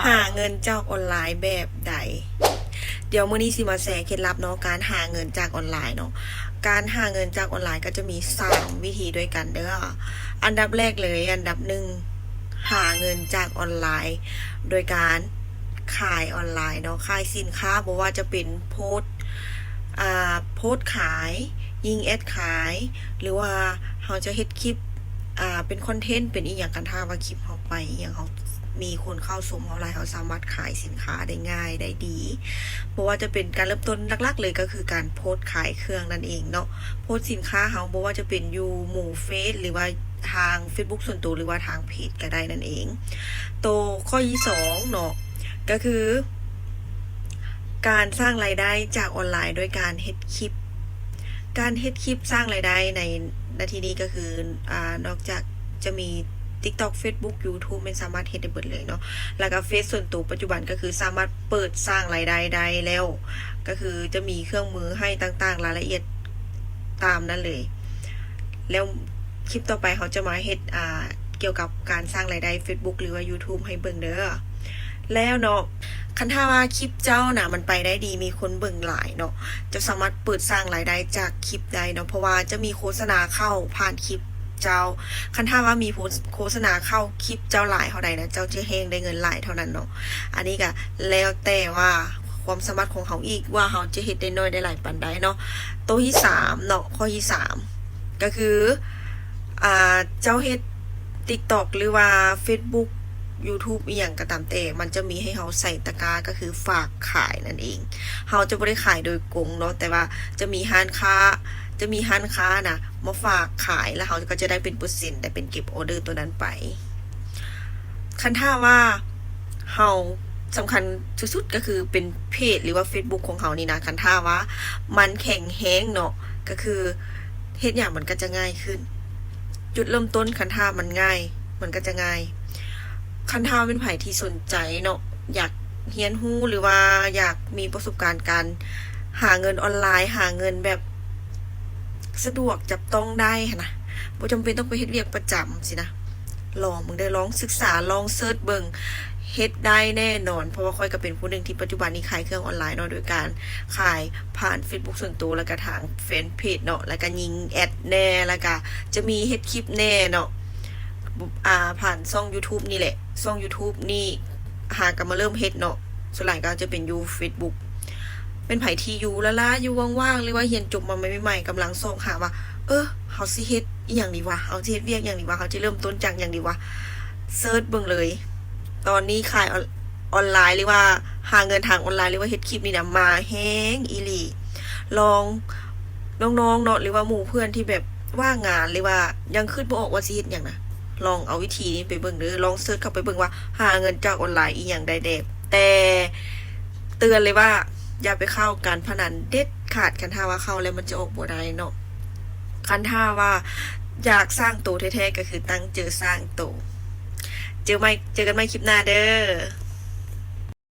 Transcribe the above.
ຫາເງິນຈາກອອນລາຍແບບໃດ? ດຽວມື້ນີ້ຊິມາແຊເຄັດລັບເນາະ ການຫາເງິນຈາກອອນລາຍເນາະ. ການຫາເງິນຈາກອອນລາຍກໍຈະມີສາມວິທີດ້ວຍກັນເດີ້. ອັນດັບແລກເລີຍ ອັນດັບໜຶ່ງ ຫາເງິນຈາກອອນລາຍໂດຍການຂາຍອອນລາຍເນາະ, ຂາຍສິນຄ້າ ບໍ່ວ່າຈະເປັນໂພສ ອ່າ ໂພສຂາຍ, ຍິງແອັດຂາຍ ຫຼືວ່າເຮົາຈະເຮັດຄລິບ ອ່າ ເປັນຄອນເທັນ ເປັນອີ່ຫຍັງ, ຄັນຖ້າວ່າຄລິບເຮົາໄປອີ່ຫຍັງ ເຮົາມີຄົນເຂົ້າຊົມເຮົາຫຼາຍ ເຮົາສາມາດຂາຍສິນຄ້າໄດ້ງ່າຍ ໄດ້ດີ. ບໍ່ວ່າຈະເປັນການເລີ່ມຕົ້ນຫຼັກໆເລີຍ ກໍຄືການໂພສຂາຍເຄື່ອງນັ້ນເອງເນາະ, ໂພສສິນຄ້າເຮົາ ບໍ່ວ່າຈະເປັນຢູ່ໝູ່ເຟສ ຫຼືວ່າທາງເຟສບຸກສ່ວນໂຕ ຫຼືວ່າທາງເພຈກໍໄດ້ນັ້ນເອງ. ໂຕຂໍ້ທີສອງເນາະ ກໍຄື ການສ້າງລາຍໄດ້ຈາກອອນລາຍໂດຍການເຮັດຄລິບ. ການເຮັດຄລິບສ້າງລາຍໄດ້ໃນນາທີນີ້ກໍຄື ອ່າ ນອກຈາກຈະມີ TikTok Facebook YouTube ແມ່ນສາມາດເຮັດໄດ້ເບິດເລີຍເນາະ, ແລ້ວກໍເຟສສ່ວນໂຕປັດຈຸບັນກໍຄືສາມາດເປີດສ້າງລາຍໄດ້ໄດ້ແລ້ວ ກໍຄືຈະມີເຄື່ອງມືໃຫ້ຕ່າງໆ ລາຍລະອຽດຕາມນັ້ນເລີຍ. ແລ້ວຄລິບຕໍ່ໄປເຮົາຈະມາເຮັດ ອ່າ ກ່ຽວກັບການສ້າງລາຍໄດ້ Facebook ຫຼືວ່າ YouTube ໃຫ້ເບິ່ງເດີ້. ແລ້ວເນາະ ຄັນຖ້າວ່າຄລິບເຈົ້ານະ ມັນໄປໄດ້ດີ ມີຄົນເບິ່ງຫຼາຍເນາະ, ເຈົ້າສາມາດເປີດສ້າງລາຍໄດ້ຈາກຄລິບໄດ້ເນາະ ເພາະວ່າຈະມີໂຄສະນາເຂົ້າຜ່ານຄລິບເຈົ້າ. ຄັນຖ້າວ່າມີໂຄສະນາເຂົ້າຄລິບເຈົ້າຫຼາຍເທົ່າໃດນະ ເຈົ້າຈະແຮ່ງໄດ້ເງິນຫຼາຍເທົ່ານັ້ນເນາະ. ອັນນີ້ກະແລ້ວແຕ່ວ່າຄວາມສາມາດຂອງເຮົາອີກ ວ່າເຮົາຈະເຮັດໄດ້ໜ້ອຍໄດ້ຫຼາຍປານໃດເນາະ. ໂຕທີສາມເນາະ ຂໍ້ທີສາມ ກໍຄື ອ່າ ເຈົ້າເຮັດ TikTok ຫຼືວ່າ Facebook YouTube ອີ່ຫຍັງກໍຕາມແຕ່ ມັນຈະມີໃຫ້ເຮົາໃສ່ຕະກາ ກໍຄືຝາກຂາຍນັ້ນເອງ. ເຮົາຈະບໍ່ໄດ້ຂາຍໂດຍກົງເນາະ ແຕ່ວ່າຈະມີຮ້ານຄ້າ ຈະມີຮ້ານຄ້ານະມາຝາກຂາຍ ແລ້ວເຮົາກໍຈະໄດ້ເປັນເປີເຊັນ ໄດ້ເປັນເກັບອອເດີຕົວນັ້ນໄປ. ຄັນຖ້າວ່າເຮົາ ສຳຄັນສຸດໆ ກໍຄືເປັນເພຈ ຫຼືວ່າ Facebook ຂອງເຮົານີ້ນະ ຄັນຖ້າວ່າມັນແຂງແຮງເນາະ ກໍຄືເຮັດຫຍັງມັນກໍຈະງ່າຍຂຶ້ນ. ຈຸດເລີ່ມຕົ້ນ ຄັນຖ້າມັນງ່າຍ ມັນກໍຈະງ່າຍ. ຄັນຖ້າແມ່ນໃຜທີ່ສົນໃຈເນາະ ຢາກຮຽນຮູ້ ຫຼືວ່າຢາກມີປະສົບການການຫາເງິນອອນລາຍ ຫາເງິນແບບສະດວກ ຈັບຕ້ອງໄດ້ຫັ້ນນະ ບໍ່ຈຳເປັນຕ້ອງໄປເຮັດວຽກປະຈຳຊີ້ນະ, ລອງເບິ່ງເດີ້ ລອງສຶກສາ ລອງເສີດເບິ່ງ ເຮັດໄດ້ແນ່ນອນ. ເພາະວ່າຂ້ອຍກໍເປັນຜູ້ໜຶ່ງທີ່ປັດຈຸບັນນີ້ຂາຍເຄື່ອງອອນລາຍເນາະ ໂດຍການຂາຍຜ່ານ Facebook ສ່ວນໂຕ ແລ້ວກໍທາງແຟນເພຈເນາະ ແລ້ວກໍຍິງແອັດແດ່ ແລ້ວກໍຈະມີເຮັດຄລິບແດ່ເນາະ ອ່າ ຜ່ານຊ່ອງ YouTube ນີ້ແຫຼະ. ຊ່ອງ YouTube ນີ້ຫາກໍມາເລີ່ມເຮັດເນາະ, ສ່ວນຫຼາຍກໍຈະເປັນຢູ່ Facebook. ແມ່ນໃຜທີ່ຢູ່ລ້າໆ ຢູ່ວ່າງໆ ຫຼືວ່າຮຽນຈົບມາໃໝ່ໆ ກຳລັງຊອກຫາວ່າ ເອີ ເຮົາຊິເຮັດອີ່ຫຍັງດີວະ? ເຮົາຊິເຮັດວຽກຫຍັງດີວະ? ເຮົາຈະເລີ່ມຕົ້ນຈາກຫຍັງດີວະ? ເສີດເບິ່ງເລີຍ. ຕອນນີ້ຂາຍອອນ ອອນລາຍ ຫຼືວ່າຫາເງິນທາງອອນລາຍ ຫຼືວ່າເຮັດຄລິບນີ້ນະ ມາແຮງອີ່ຫຼີ. ລອງ ນ້ອງໆເນາະ ຫຼືວ່າໝູ່ເພື່ອນທີ່ແບບວ່າງງານ ຫຼືວ່າຍັງຄິດບໍ່ອອກວ່າຊິເຮັດຫຍັງນະ, ລອງເອົາວິທີນີ້ໄປເບິ່ງເດີ້. ລອງເສີດເຂົ້າໄປເບິ່ງວ່າຫາເງິນຈາກອອນລາຍອີ່ຫຍັງໄດ້ແດ່. ແຕ່ເຕືອນເລີຍວ່າຢ່າໄປເຂົ້າການພະນັນເດັດຂາດ, ຄັນຖ້າວ່າເຂົ້າແລ້ວມັນຈະອອກບໍ່ໄດ້ເນາະ. ຄັນຖ້າວ່າຢາກສ້າງໂຕແທ້ໆ ກໍຄືຕັ້ງໃຈສ້າງໂຕ. ເຈີໃໝ່ ເຈີກັນໃໝ່ຄລິບໜ້າເດີ້.